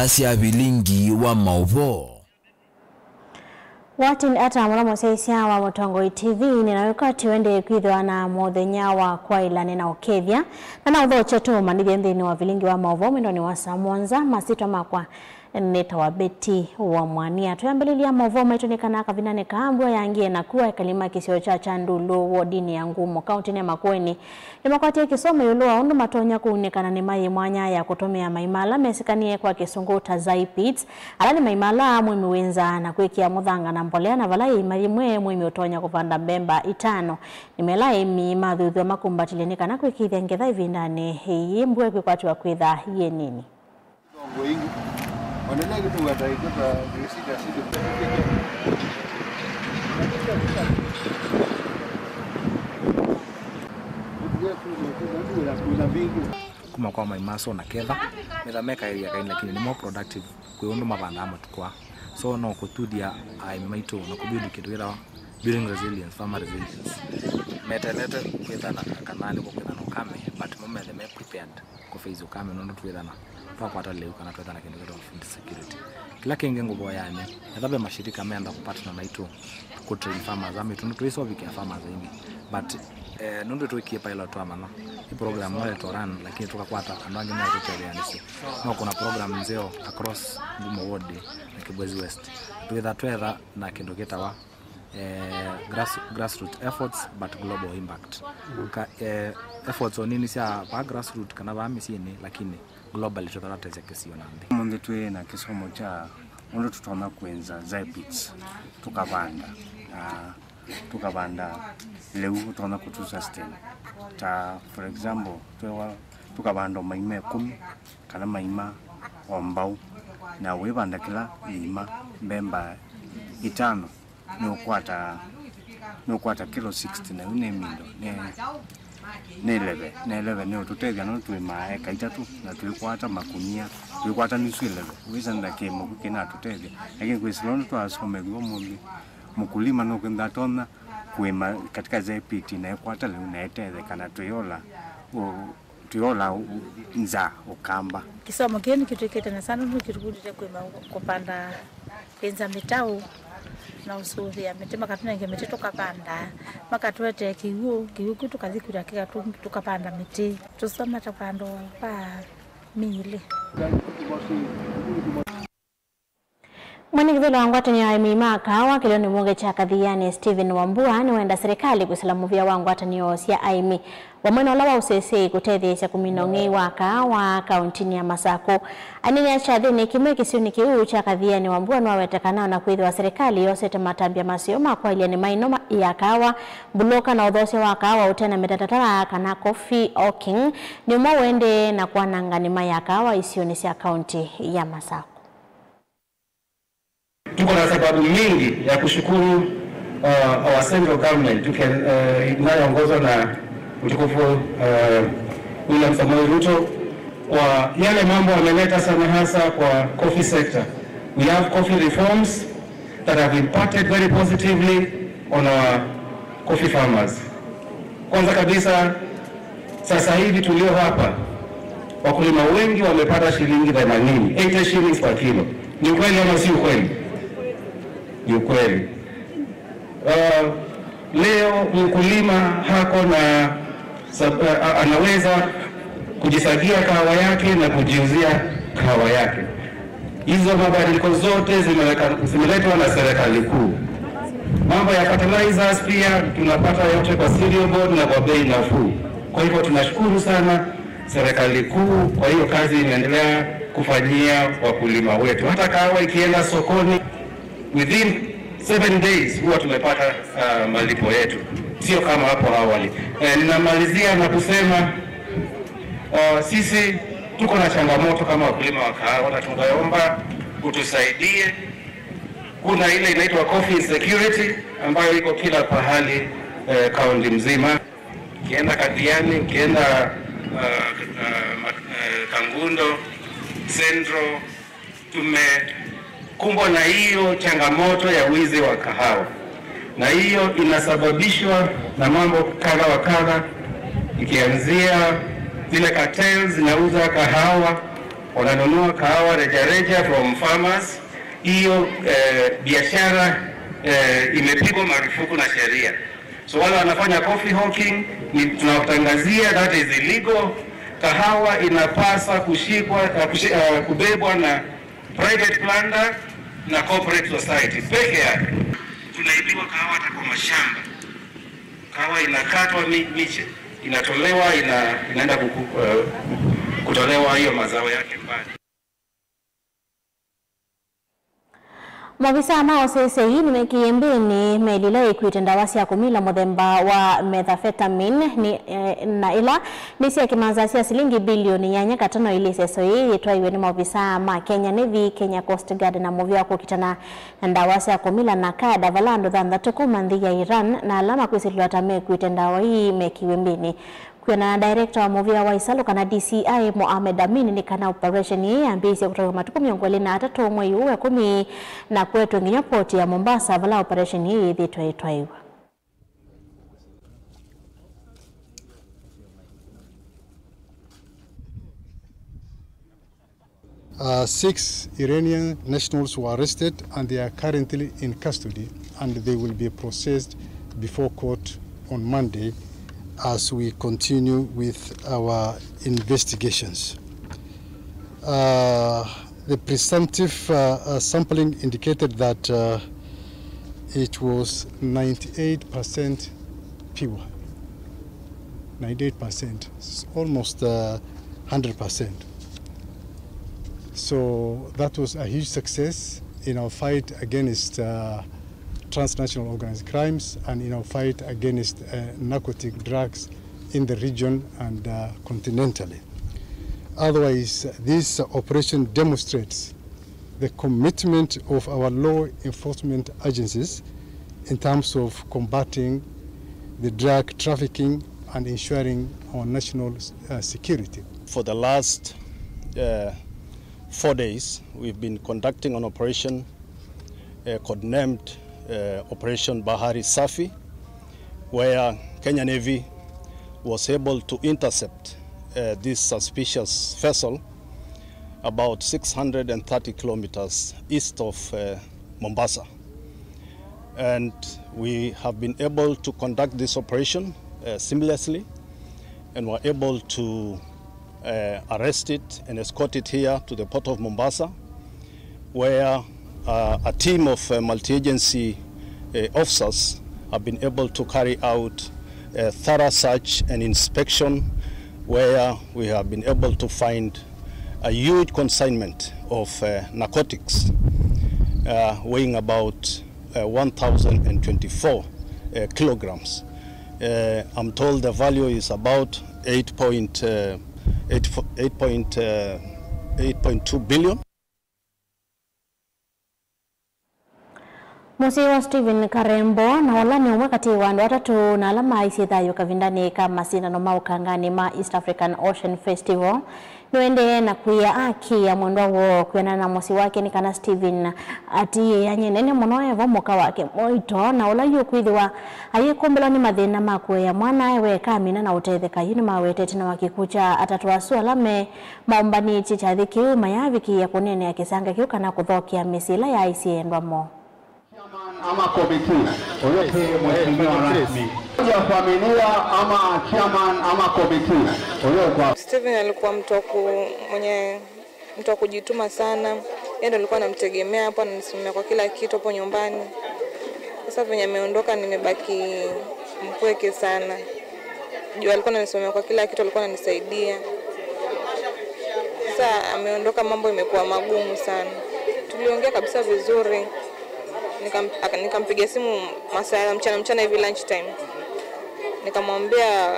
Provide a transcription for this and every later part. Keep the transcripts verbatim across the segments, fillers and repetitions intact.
sya vilingi wa maũvoo. Watini ata mũno mũsyaĩĩsya wa Mũtongoi T V, nĩ na wĩkwatyo ĩndĩ kwĩthĩwa na mũthenya wa kwaĩlana na ũkethya, na na ũthokya tũmanyĩthye nthĩnĩ wa vilingi wa maũvoo mwendonĩ wa saa mũonza. Masyĩtwa makwa nĩtawa Betty wa Mwania. Twĩambĩlĩlya maũvoo maitũ nĩ kana kavindanĩ kaa mbua yangĩe na kua ekali ma kĩsio kya Kyandulu wodinĩ ya Ngumo kauntinĩ ya Makueni nĩmakwatie kĩsomo ĩũlũ wa ũndũ matonya kũunĩka na nĩma yĩ mwanya ya kũtũmĩa maima ala mesĩkanĩe kwa Kĩsũngũ ta zai pits, ala nĩ maima ala mũĩmi wĩ nza na kwĩkĩa mũthanga na mbolea, na vala ĩima yĩmwe mũĩmi ũtonya kũvanda mbemba itano. Nĩma ĩla aĩmi mathuthw'a makumbatilye nĩ kana kwĩkĩĩthya ngetha ĩvindanĩ yĩĩ mbua ĩkwĩkwatĩwa kwĩtha yĩ nini. Kuma kwa maima asu na ketha metha mekaĩlya kaini, lakini nĩ more productive kwĩ ũndũ mavandaa matukũ aa. So no kũtuthya aĩmi maitũ na kũbuild kĩndũ kĩtawa building resilience, farmer resilience. Metelete kwĩthana kana nĩko kwĩthana ũkame, but mo methe me prepared kũ face ũkame, nũndũ twĩthana twakwata lĩu kana twethana kĩndũ kĩtawa food security. Kĩla kĩngĩ ngũvoya nĩ, etha ve mashirika meenda kũpatana naitũ kũ train farmers, ami tũndũ twĩsovikĩa farmers aingĩ. But eh, nũndũ twĩkie pilot twamanya ĩ program no ĩto run, lakini tũkakwata andũ angĩ no tũtetheanĩsye. No kuna program nzeo across Ngumo Ward na Kibwezi West. Twĩtha twetha na kĩndũ kĩtawa eh, grass, grassroot efforts but global impact. Ka, eh, efforts o nini sya vaa grassroot kana vaa mĩsyĩnĩ, lakini globally tũthalatesya kĩsio na nthĩ. Ũmũnthĩ twĩ na kĩsomo kya ũndũ tũtonya kwĩnza zai pits tũkavanda. Ah, tũkavanda lĩu ũtonya kũtũ sustain. Ta for example, twewa tũkavanda o maima ĩkũmi kana maima o mbau, na wĩvanda kĩla iima mbemba itano, nĩũkwata, nĩũkwata kilo sixty, na yu nĩ mindo, nĩ, nĩ leve, nĩ leve, nĩũtũtethya nũndũ tũĩmaa eka itatũ, na twĩkwata makunia, twĩkwata nusu ĩleve, wĩsa na kĩmũku kĩnatũtethya. Lakini kwĩsĩla ũndũ twasomethw'a ũmũnthĩ, mũkulima nũkwĩnza atonya kũĩma katika zai pit na ekwata lĩu na etetheka na twĩola, ũ-, twĩola ũ-, nza ũkamba. Kĩsomo kĩĩ nĩkĩtwĩkĩte na sana nũndũ kĩtũvundĩte kũĩma, kũpanda, kwĩnza mĩtaũ na ũsũvĩa mĩtĩ, makatũnenge mĩtĩ tũkavanda, makatũetee kĩw'ũ, kĩw'ũ kĩu tũkathi kũta kĩkatũ-, tũkavanda mĩtĩ. Tũsoma tũkavanda va mĩilĩ. Mwene kĩvĩla wa ngwatanĩo ya aĩmi ma kaawa kĩlĩonĩ mbunge kya Kathiani, Stephen Wambua, nĩwenda serikali kwĩsĩla mũvĩa wa ngwatanĩo sya aĩmi vamwe na ũla wa ũseseĩ kũtetheesya kũmina ũng'ei wa kaawa kauntinĩ ya Masakũ. Aneenea kyathĩnĩ kĩmwe kĩsionĩ kĩu kya Kathiani, Wambua nĩwaweta kana ona kwĩthĩwa serikali yosete matambya maseo ma kwaĩlya nĩma ĩno ma-, ya kaawa, mbulũka na ũthoosya wa kaawa ũte na mĩtatatara kana coffee hawking, nĩ ũmwe ũendee na kwananga nĩma ya kaawa isionĩ sya kaunti ya Masakũ. Tuko na sababu mingi ya kushukuru, uh, our central government, tuki-, uh, inayoongozwa na mtukufu, uh, William Samoei Ruto kwa yale mambo ameleta sana, hasa kwa coffee sector. We have coffee reforms that have impacted very positively on our coffee farmers. Kwanza kabisa, sasa hivi tulio hapa, wakulima wengi wamepata shilingi themanini, eighty shillings per kilo. Ni ukweli ama si ukweli? Ni ukweli. Uh, leo mkulima hako na sa-, uh, anaweza kujisagia kahawa yake na kujiuzia kahawa yake. Hizo mabadiliko zote zimeweka-, zimeletwa na serikali kuu. Mambo ya fertilizers pia tunapata yote kwa cereal board na kwa bei nafuu. Kwa hivyo tunashukuru sana serikali kuu kwa hiyo kazi inaendelea kufanyia wakulima wetu. Hata kahawa ikienda sokoni, within seven days huwa tumepata, uh, malipo yetu, sio kama hapo awali. Eh, ninamalizia na kusema, uh, sisi tuko na changamoto kama wakulima wa kahawa, na tungeomba utusaidie. Kuna ile inaitwa coffee insecurity ambayo iko kila pahali, eh, kaunti mzima. Ukienda Kathiani, ukienda, uh, uh, ma-, uh, Kangundo Central, tumekumbwa na hiyo changamoto ya wizi wa kahawa, na hiyo inasababishwa na mambo kadha wa kadha, ikianzia zile cartels zinauza kahawa Wananunua kahawa rejareja from farmers. Hiyo eh, biashara eh, imepigwa marufuku na sheria. So wale wanafanya coffee hawking ni tunawatangazia, that is illegal. Kahawa inapaswa kushikwa, eh, kushi- eh, kubebwa na private planter na corporate society peke yake. Tunaibiwa kahawa hata kwa mashamba. Kahawa inakatwa mi- miche, inatolewa, ina, inaenda kuku- eh, kutolewa hiyo mazao yake mbali. Maovisaa ma ũseseĩ nĩmekĩie mbĩnĩ meli ĩla yĩkuĩte ndawa sya kũmila mũthemba wa methamphetamine nĩ, eh, na ĩla nĩ sya kĩmanza sya silingi bilioni nyanya katano ilĩ. Ĩseso yĩĩ yĩtwaiwe nĩ maovisaa ma Kenya Navy, Kenya Coast Guard na mũvĩa wa kũkitana na ndawa sya kũmila NACADA, vala andũ thanthatũ kuma nthĩ ya Iran na ala makwĩsĩlĩlwa ta mekuĩte ndawa ii mekiwe mbĩnĩ. Kwĩanana na director wa mũvĩa wa ĩsalũ kana D C I Mohamed Amin, nĩ kana operation ĩĩ yambĩĩsye kũtwaiwa matukũ mĩongo ĩlĩ na atatũ mwei ũũ wa ĩkũmi na kũetwe nginya port ya Mombasa, vala operation ĩĩ yĩthĩĩtwe ĩtwaiwa. Uh, six Iranian nationals were arrested and they are currently in custody, and they will be processed before court on Monday as we continue with our investigations. Uh, the presumptive uh, uh, sampling indicated that uh, it was ninety-eight percent pure. Ninety-eight percent, it's almost uh, one hundred percent. So that was a huge success in our fight against uh, transnational organized crimes and in our fight against uh, narcotic drugs in the region and uh, continentally. Otherwise, this operation demonstrates the commitment of our law enforcement agencies in terms of combating the drug trafficking and ensuring our national uh, security. For the last uh, four days, we've been conducting an operation uh, codenamed uh, Operation Bahari Safi, where Kenya Navy was able to intercept uh, this suspicious vessel about six hundred thirty kilometers east of uh, Mombasa. And we have been able to conduct this operation uh, seamlessly and were able to uh, arrest it and escort it here to the port of Mombasa, where uh, a team of uh, multi-agency uh, officers have been able to carry out a thorough search and inspection, where we have been able to find a huge consignment of uh, narcotics uh, weighing about uh, one thousand twenty-four uh, kilograms. Uh, I'm told the value is about eight point, uh, eight, eight point, uh, eight point two billion. Mũsyĩ wa Stephen Karembo, na ũla nĩ ũmwe katĩ wa andũ atatũ na ala maaisye thayũ kavindanĩ ka masindano ma ũkanganĩ ma East African Ocean Festival, nĩũendee na kwĩa akĩa mwendwa woo. Kwĩanana na mũsyĩ wake, nĩ kana Stephen atiĩĩany'e nene mũno evo mũka wake mũito, na ũla yu ũkwĩthĩwa ayĩkũmbĩlwa nĩ mathĩna ma kũea mwanae weka amina na ũtetheka. Yu nĩmawetete na wa kĩkw'ũ kya atatũ asu ala me maũmbanĩtye kyathĩ kĩu mayaavikĩĩa kũneenea kĩsanga kĩu kana kũthokea mĩsyĩ ĩla yaaisye endwa moo. Chairman ama committee, huyo ni mheshimiwa rasmi. Ya familia ama chairman ama committee, huyo kwa. Stephen alikuwa mtu wa ku- mwenye mtu wa kujituma sana. Yeye ndo alikuwa anamtegemea hapo, ananisimamia kwa kila kitu hapo nyumbani. Sasa venye ameondoka, nimebaki mpweke sana. Juu alikuwa ananisimamia kwa kila kitu, alikuwa ananisaidia. Sasa ameondoka, mambo imekuwa magumu sana. Tuliongea kabisa vizuri. Nikam- aka- nikampigia simu masaa ya mchana mchana hivi, lunch time. Nikamwambia,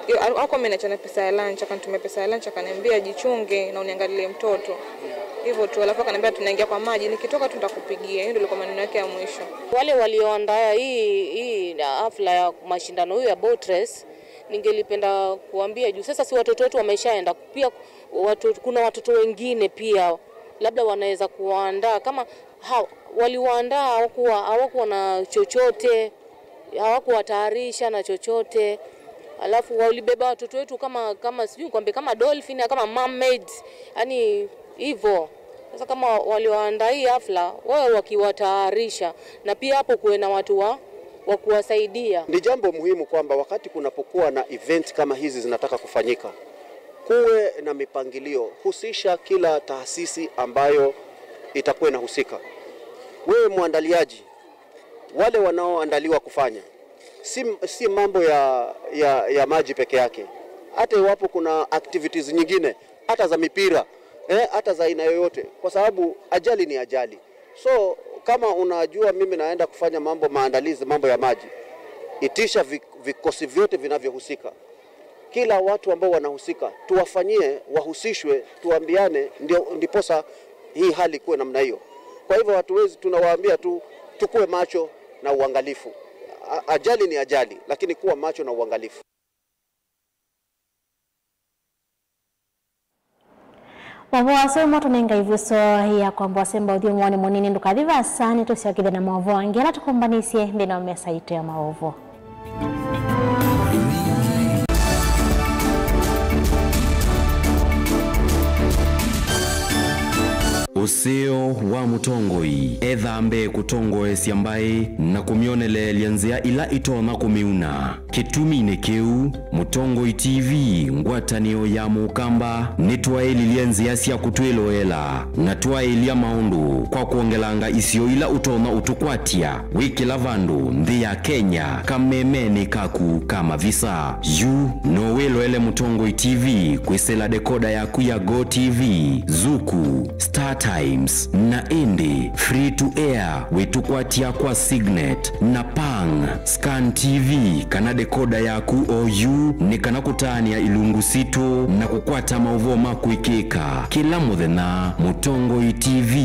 yo- hakuwa ameniachia na pesa ya lunch, akanitumia pesa ya lunch, akaniambia, "Jichunge na uniangalilie mtoto." Hivyo tu, alafu akaniambia, "Tunaingia kwa maji, nikitoka tu nitakupigia." Hiyo ndio ilikuwa maneno yake ya mwisho. Wale walioandaa hii hii hafla ya mashindano hii ya boat race, ningelipenda kuambia juu sasa si watoto wetu wameshaenda, pia watu, kuna watoto wengine pia labda wanaweza kuwaandaa kama ha- waliwaandaa, hawakuwa hawakuwa na chochote, hawakuwatayarisha na chochote, alafu walibeba watoto wetu kama kama sijui kwambie kama dolphin, kama mermaid, yani Hivyo, sasa kama walioandaa hii hafla, wawe wakiwatayarisha, na pia hapo kuwe na watu wa, wa kuwasaidia. Ni jambo muhimu kwamba wakati kunapokuwa na event kama hizi zinataka kufanyika, kuwe na mipangilio, husisha kila taasisi ambayo itakuwa inahusika. Wewe mwandaliaji, wale wanaoandaliwa kufanya, si, si mambo ya, ya, ya maji peke yake. Hata iwapo kuna activities nyingine, hata za mipira, eh, hata za aina yoyote, kwa sababu ajali ni ajali. So, kama unajua mimi naenda kufanya mambo maandalizi, mambo ya maji, itisha vi-, vikosi vyote vinavyohusika. Kila watu ambao wanahusika, tuwafanyie, wahusishwe, tuambiane, ndio, ndiposa hii hali ikuwe namna hiyo. Kwa hivyo hatuwezi, tunawaambia tu, tukue macho na uangalifu. A-, ajali ni ajali, lakini kuwa macho na uangalifu. Maũvoo asu nĩmo matũnenga ĩvuso ya kwamba ũsemba ũthyũngũanĩ mũnini. Ndũkathi vaasa, nĩtũsyokethya na maũvoo angĩ ala tũkũmbanĩisye nthĩnĩ wa mesa yitũ ya maũvoo. Ũseo wa mũtongoi ethaa mbee kũtongoesya mbaĩ na kũmyoneleelya nzĩa ila itonya kũmĩuna. Kĩtuminĩ kĩu, Mũtongoi T V, ngwatanĩo ya Mũkamba, nĩtwaĩlilye nzĩa sya kũtwĩloela na twaĩlya maũndũ kwa kwongelanga isio ila ũtonya ũtũkwatya wĩ kĩla vandũ nthĩ ya Kenya, kamemenĩ kaku ka mavisa. Yu no wĩloele Mũtongoi T V kwĩsĩla dekoda yaku ya Go T V, Zuku, Star Times, na ĩndĩ free to air wĩtũkwatya kwa Signet na Pang. Scan T V kana dekoda yaku oyu nĩ kana kũtaanĩa ilungu sitũ na kũkwata maũvoo ma kwĩkĩka kĩla mũthenya. Mũtongoi T V,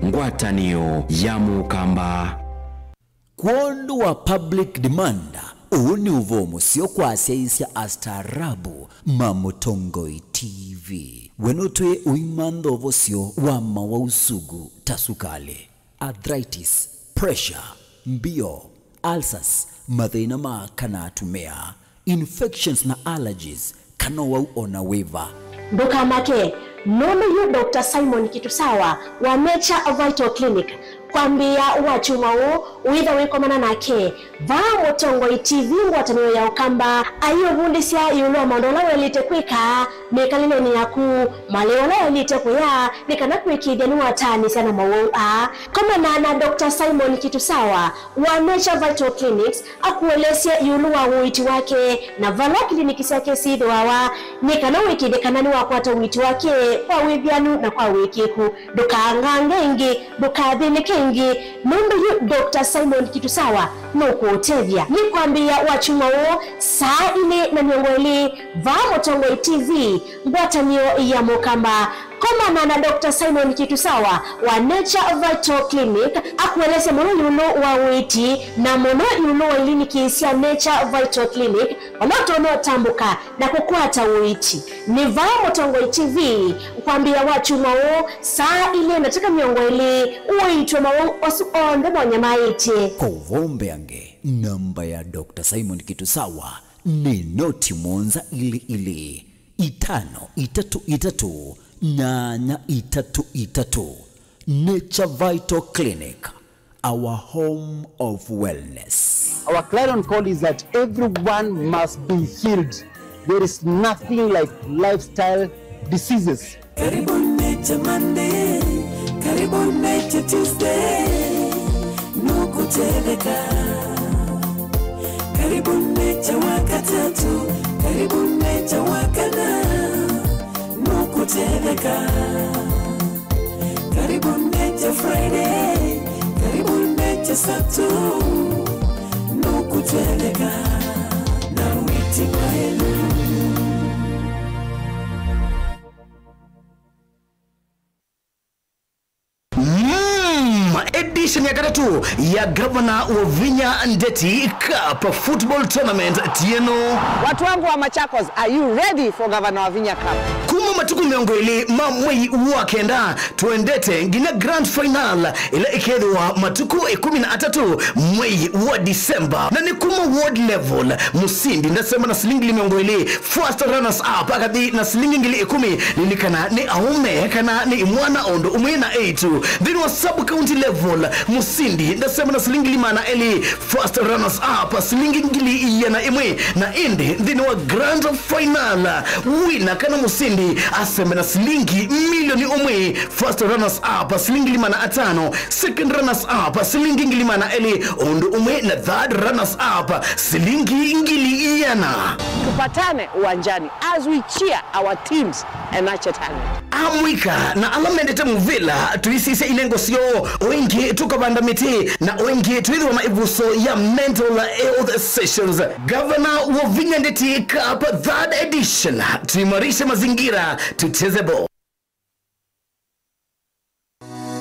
ngwatanĩo ya Mũkamba. Kwondũ wa public demand, ũũ nĩ ũvoo mũseo kwa asyaĩĩsya astaarabu ma Mũtongoi T V. We nũtwĩe ũimantha ũvosyo wa mawau sugu ta sukalĩ, arthritis, pressure, mbio, ulcers, mathĩna ma aka na atumĩa, infections na allergies, kana ũwau o na wĩva. Ndũkamake, nũndũ yu Doctor Simon Kitusawa wa Nature Vital Clinic, kwambĩĩa wakyumwa ũũ ũĩtha wĩkomana nake vaa Mũtongoi T V ngwatanĩo ya Ũkamba, aiũvundĩsya ĩũlũ wa maũndũ ala waĩlĩte kwĩka mĩkalĩlenĩ yaku, malĩu ala waĩlĩte kũya nĩ kana kũĩkĩĩthya nĩwataanĩsya na mawau aa. Komana na Doctor Simon Kitusawa wa Nature Vital Clinics akũelesye ĩũlũ wa ũiiti wake na vala kiliniki syake syĩthĩawa, nĩ kana ũĩkĩĩthye kana nĩwakwata ũiiti wake kwa wĩvĩanu na kwa wĩkĩĩku. Ndũkangange ĩngĩ, ndũkathĩnĩke ĩngĩ, nũndũ yu Doctor Simon Kitusawa nũkũũtethya. Nĩ kwambĩĩa wakyumwa ũũ saa ilĩ na mĩongo ĩlĩ vaa Mũtongoi T V, ngwatanĩo ya Mũkamba. Komana na Doctor Simon Kitusawa wa Nature Vital Clinic akũelesye mũno ĩũlũ wa ũiiti na mũno ĩũlũ wa iliniki sya Nature Vital Clinic, vala ũtonya ũtambũka na kũkwata ũiiti. Nĩ vaa Mũtongoi T V kwambĩĩa wakyumwa ũũ saa ilĩ ndatĩka mĩongo ĩlĩ, ũiitwe mawau asu onthe monyamaĩtye. Kwa ũvoo mbeange, namba ya Doctor Simon Kitusawa nĩ noti mũonza ilĩ ilĩ, itano itatũ itatũ, nyanya itatũ itatũ. Nature Vital Clinic, our home of wellness. Our clarion call is that everyone must be healed. There is nothing like lifestyle diseases. Karibu Nature Monday, karibu Nature Tuesday, nũkũtetheka. Karibu Nature Wakatatu, karibu Nature Wakana, nũkũtetheka. Karibu Nature Friday, karibu Nature Saturday, nũkũtetheka na wĩti mwaĩlu. Mm, edi Edition ya katatũ ya Gavana Wavinya Ndeti Cup Football Tournament ti ĩno. Watu wangu wa Machakos, are you ready for Gavana Wavinya Cup? Kuma matukũ mĩongo ĩlĩ ma mwei wa kenda, twendete nginya grand final ĩla ĩkethĩwa matukũ ĩkũmi na atatũ mwei wa December. Na nĩ kuma ward level, mũsindi ndasema na silingi ngili mĩongo ĩlĩ, first runners up akathi na silingi ngili ĩkũmi. Lilikana nĩ aũme kana nĩ imwana o ũndũ ũmwe na eĩtu. Nthĩnĩ wa sub county level, mũsindi ndasema na silingi ngili maana elĩ, first runners up silingi ngili ĩana ĩmwe, na ĩndĩ nthĩnĩ wa grand final, wina kana mũsindi asembe na silingi milioni ũmwe, first runners up silingi ngili maana atano, second runners up silingi ngili maana elĩ, ũndũ ũmwe na third runners up silingi ngili ĩana. Tupatane uwanjani as we cheer our teams and nurture talent. Amũika na ala mendete mũvĩla, tũisisya inengo syoo, o ĩngĩ tũkavanda mĩtĩ, na o ĩngĩ twĩthĩwa na ĩvuso ya mental health sessions. Gavana Wavinya Ndeti Cup third edition, tuimarishe mazingira, tucheze ball.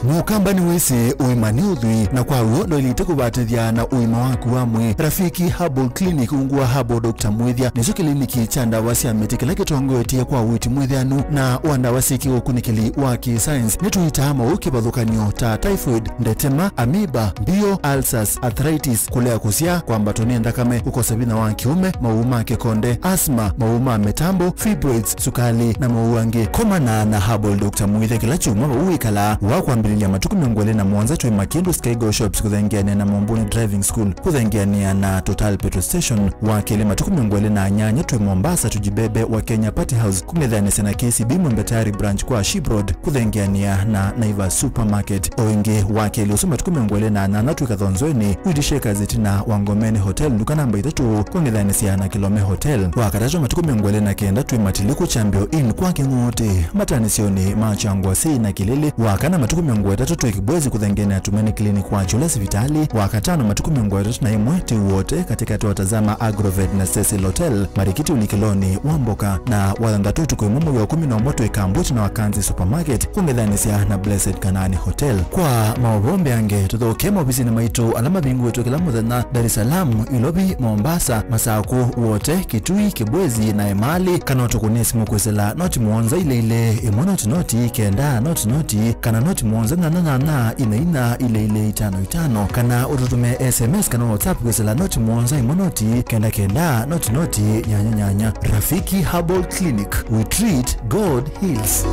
Mũkamba nĩwĩsĩ ũima nĩ ũthwii, na kwa w'o ndwaĩlĩte kũvatĩthya na ũima waku wa mwĩĩ. Rafiki Herbal Clinic, ungu wa Herbal Doctor Mwĩthya, nĩkyo kĩliniki kya ndawa sya mĩtĩ kĩla kĩtongoetye kwa ũiiti mwĩthĩanu na wa ndawa syĩ kĩũkunĩkĩli wa kĩ-science. Nĩtũitaa maũũ kĩvathũkany'o ta typhoid, ndetema, amoeba, mbio, ulcers, arthritis, kũlea kũsyaa, kwambatwa nĩ nthakame, kũkosa vinya wa kĩũme, maũũ ma kĩkonde, asthma, maũũ ma mĩtambo, fibroids, sukali, na maũũ angĩ. Komana na Herbal Doctor Mwĩthya kĩla kyumwa vau wĩkalaa. Wa kwambĩlĩlya matukũ mĩongo ĩlĩ na mũonza twĩ Makindu Skygo Shops kũthengeanĩa na Mombuni Driving School, kũthengeanĩa na Total Petrol Station. Wa kelĩ matukũ mĩongo ĩlĩ na nyanya twĩ Mombasa Tujibebe wa Kenya Party House, kũng'ethanĩsya na K C B Mwembe Tayari Branch kwa Ship Road, kũthengeanĩa na Naivas Supermarket. O ĩngĩ, wa kelĩ ũsu matukũ mĩongo ĩlĩ na nyanya twĩ Kathonzoeni, Wheat Shakers ĩtina wa Ngomeni Hotel, nduka namba itatũ, kũng'ethanĩsya na Kilome Hotel. Wa katatũ matukũ mĩongo ĩlĩ na kenda twĩ Matiliku Champion Inn kwa Kĩng'ũtĩ, matanĩsyonĩ ma Kyangwasi na Kĩlĩlĩ. Wa kana matukũ mĩongo ĩtatũ twĩ Kibwezi kũthengeanĩa na Tumaini Clinic kwa Kyũla sivitalĩ. Wa katano matukũ mĩongo ĩtatũ na ĩmwe twĩ Wote katĩkatĩ wa Tazama Agrovet na Cecil Hotel, Marikiti ũlikĩlonĩ wa mboka. Na wa thanthatũ ũtukũ ĩmwe mwei wa kũmi na ũmwe twĩ Kambuti na Wakanzi Supermarket, kũng'ethanĩsya na Blessed Kanani Hotel. Kwa maũvoo mbeange, tũthokee maovisinĩ maitũ ala mavingũĩtwe kĩla mũthenya, Dar es Salaam, Ilovi, Mombasa, Masakũ, Wote, Kitui, Kibwezi na Emali, kana ũtũkũnĩe simũ kwĩsĩla noti mũonza ilĩ ilĩ ĩmwe noti noti kenda noti noti, kana noti mũonza nyanya nyanya ina ina ilĩ ilĩ itano itano, kana ũtũtũmĩe S M S kana WhatsApp kwĩsĩla noti mũonza ĩmwe noti kenda kenda noti noti nyanya nyanya. Rafiki Herbal Clinic, we treat, God heals.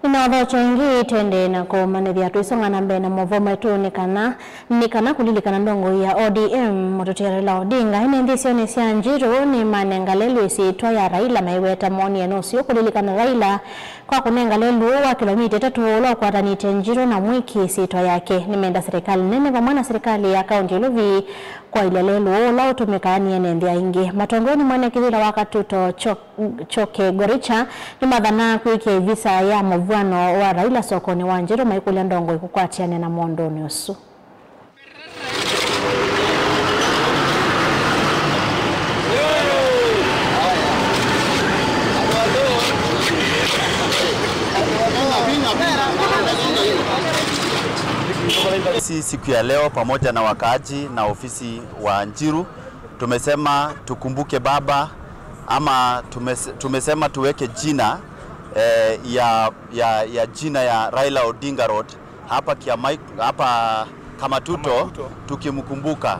Nĩnaũthokya ĩngĩ, tũendee na kũmanyĩthya tũisonga na mbee na maũvoo maitũ, nĩ kana, nĩ kana kũlilikana ndongoi ya O D M, mũtũtia Raila Odinga, ene nthĩ syonĩ sya Njiru nĩmanengale lwĩsĩ ĩtwa ya Raila maiweta monie nũseo kũlilikana Raila kwa kũnengale lũũ wa kĩlomita itatũ ũla ũkwatanĩtye Njiru na Mwiki ĩsyĩtwa yake. Nĩmenda serikali nene vamwe na serikali ya kaunti ya Ilovi kwaĩlya lelũ ũla ũtũmĩkaa nĩ ene nthĩ aingĩ. Matongoi nĩ mwene kĩvĩla wa Katuto Cho-, Choke Goricha nĩmathanaa kwĩkĩa ĩvisa ya mũvw'ano wa Raila sokonĩ wa Njiru maikũlya ndongoi kũkwatĩanĩa na mũndũnĩ ũsu. Si siku ya leo pamoja na wakaaji na ofisi wa Njiru tumesema tukumbuke baba, ama tumes-, tumesema tuweke jina, eh, ya, ya, ya jina ya Raila Odinga Road hapa Kiamai-, hapa Kamatuto, Kamatuto, tukimkumbuka.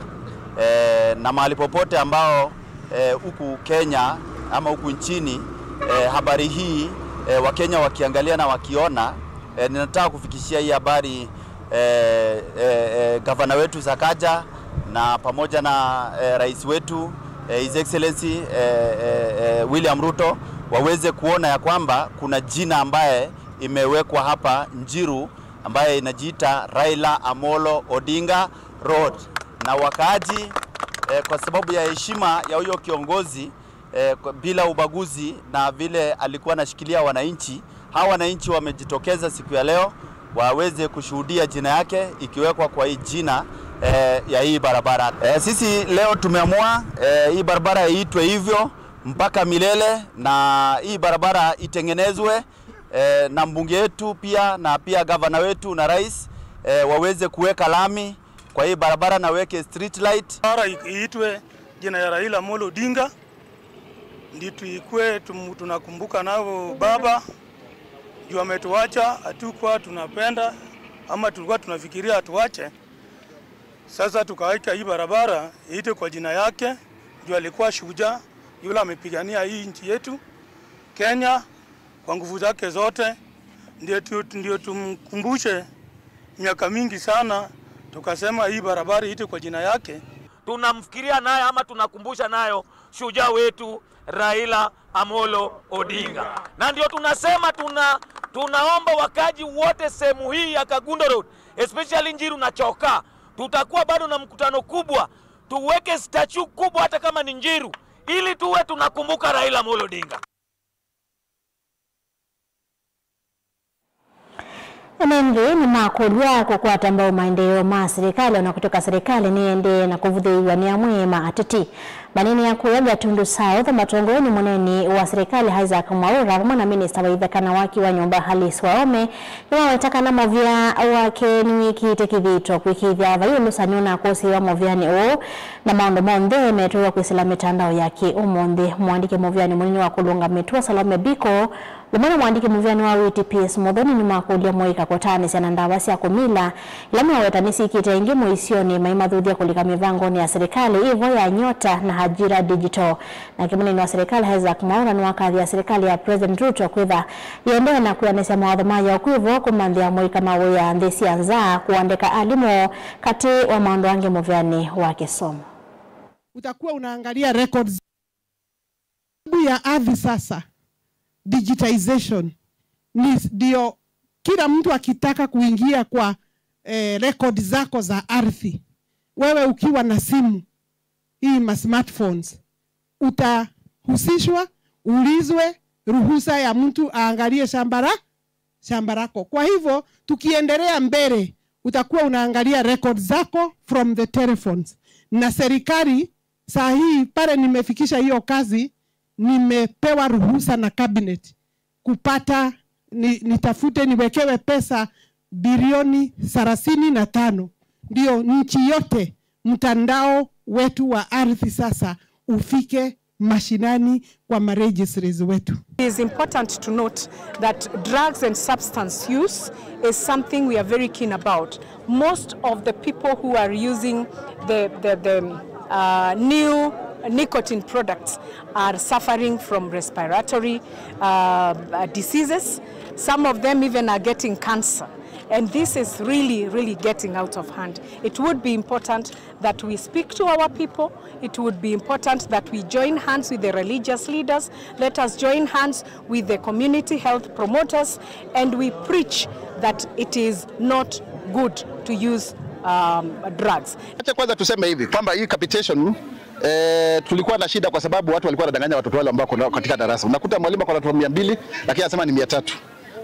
Eh, na mahali popote ambao, eh, huku Kenya ama huku nchini, eh, habari hii, eh, Wakenya wakiangalia na wakiona, eh, ninataka kufikishia hii habari, eh, eh, eh, gavana wetu Sakaja na pamoja na, eh, rais wetu, eh, His Excellency, eh, eh, eh, William Ruto, waweze kuona ya kwamba kuna jina ambaye imewekwa hapa Njiru ambaye inajiita Raila Amolo Odinga Road. Na wakaaji, eh, kwa sababu ya heshima ya huyo kiongozi, eh, kwa, bila ubaguzi na vile alikuwa anashikilia wananchi, hawa wananchi wamejitokeza siku ya leo waweze kushuhudia jina yake ikiwekwa kwa hii jina eh, ya hii barabara. Eh, sisi leo tumeamua, eh, hii barabara iitwe hivyo mpaka milele, na hii barabara itengenezwe, eh, na mbunge yetu pia, na pia gavana wetu na rais, eh, waweze kuweka lami kwa hii barabara na weke street light. Barabara i-, iitwe jina ya Raila Amolo Odinga. Ndi tuikwe tum-, tunakumbuka nao baba, juu ametuacha, hatukuwa tunapenda, ama tulikuwa tunafikiria atuache. Sasa tukaweka hii barabara iitwe kwa jina yake, juu alikuwa shujaa, yule amepigania hii nchi yetu Kenya kwa nguvu zake zote. Ndio tu-, ndio tumkumbushe miaka mingi sana, tukasema hii barabara iitwe kwa jina yake. Tunamfikiria naye ama tunakumbusha nayo shujaa wetu Raila Amolo Odinga. Na ndio tunasema tuna-, tunaomba wakaji wote sehemu hii ya Kagundo Road, especially Njiru na Chokaa, tutakuwa bado na mkutano kubwa, tuweke statue kubwa hata kama ni Njiru, ili tuwe tunakumbuka Raila Amolo Odinga. Ene nthĩ nĩmakũlw'a kũkwata mbau maendeeo ma silikalĩ, ona kũtw'ĩka silikalĩ nĩendee na kũvũthĩĩw'a nĩ amwe ma ateti. Maneenea kũya Gatundu South, matongoew'e nĩ mũneeni wa silikalĩ Isaac Mwaũra vamwe na minista wa itheka na waki wa nyũmba Alice Wahome, nĩmaweta kana mũvĩa wake nĩwĩkĩĩte kĩthito kwĩkĩĩthya vai ũlũsani ũnakũsĩĩwa mũvĩanĩ ũũ, na maũndũ monthe metwaiwa kwĩsĩla mĩtandao ya kĩ-ũmũnthĩ. Mũandĩki mũvĩanĩ mũnini wa kũlũnga mĩtuo Salome Biko vamwe na mũandĩki mũvĩanĩ wa wĩti Pius Muthoni nĩmakũlya mũika kũtaanĩsya na ndawa sya kũmila, ila maweta nĩsyĩkĩte aingĩ mũisyonĩ maimathuthya kũlika mĩvangonĩ ya silikalĩ ĩvo ya Nyota na Ajira Digital. Nake mũnene wa silikalĩ Isaac Mwaũra nĩwakathĩa silikalĩ ya President Ruto kwĩtha yĩendee na kwĩanĩsya mawatho mayo kwĩvo kũmanthĩa mũika mawĩa nthĩ sya nza, kũandĩka alimũ, katĩ wa maũndũ angĩ mũvĩanĩ wa kĩsomo. Utakuwa unaangalia records. Sababu ya ardhi sasa, digitization, ni ndio kila mtu akitaka kuingia kwa, eh, record zako za ardhi, wewe ukiwa na simu hii, ma smartphones, utahusishwa, uulizwe ruhusa ya mtu aangalie shamba la, shamba lako. Kwa hivyo, tukiendelea mbele, utakuwa unaangalia record zako from the telephones. Na serikali, saa hii, pale nimefikisha hiyo kazi, nimepewa ruhusa na cabinet kupata, ni-, nitafute, niwekewe pesa bilioni thelathini na tano. Ndio nchi yote mtandao wetu wa ardhi sasa ufike mashinani kwa ma registries wetu. It is important to note that drugs and substance use is something we are very keen about. Most of the people who are using the, the, the, uh, new nicotine products are suffering from respiratory, uh, uh, diseases. Some of them even are getting cancer. And this is really, really getting out of hand. It would be important that we speak to our people. It would be important that we join hands with the religious leaders. Let us join hands with the community health promoters, and we preach that it is not good to use, um, drugs. Acha kwanza tuseme hivi kwamba hii capitation, eh, tulikuwa na shida kwa sababu watu walikuwa wanadanganya watoto wale ambao wako katika darasa. Unakuta mwalimu ako na watoto mia mbili, lakini anasema ni mia tatu.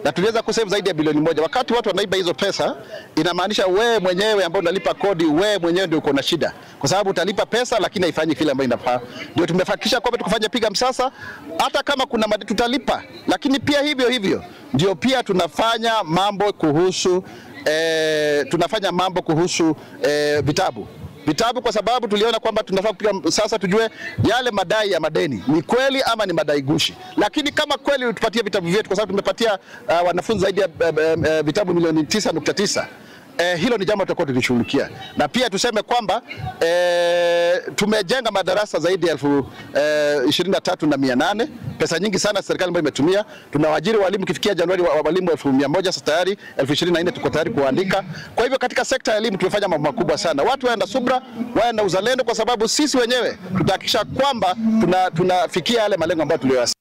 Na tuliweza kusave zaidi ya bilioni moja. Wakati watu wanaiba hizo pesa, inamaanisha wewe mwenyewe ambao unalipa kodi, wewe mwenyewe ndio uko na shida. Kwa sababu utalipa pesa, lakini haifanyi kile ambayo inafaa. Ndio tumehakikisha kwamba tukifanya piga msasa, hata kama kuna madi-, tutalipa, lakini pia hivyo hivyo, ndio pia tunafanya mambo kuhusu, eh, tunafanya mambo kuhusu, eh, vitabu. Vitabu, kwa sababu tuliona kwamba tunafaa kupiga msasa, tujue yale madai ya madeni ni kweli ama ni madai gushi. Lakini kama kweli tupatie vitabu vyetu, kwa sababu tumepatia, uh, wanafunzi zaidi ya, eh, eh, eh, vitabu milioni tisa nukta tisa. Eh, hilo ni jambo tutakuwa tukishughulikia. Na pia tuseme kwamba, eh, tumejenga madarasa zaidi ya elfu, eh, ishirini na tatu na mia nane. Pesa nyingi sana serikali ambayo imetumia. Tunawaajiri walimu, ikifikia Januari wa, wa, walimu elfu mia moja. Sasa tayari elfu ishirini na nne tuko tayari kuandika. Kwa hivyo katika sekta ya elimu tumefanya mambo makubwa sana. Watu wawe na subra, wawe na uzalendo, kwa sababu sisi wenyewe tutahakikisha kwamba tuna-, tunafikia yale malengo ambayo tuliyoyasema.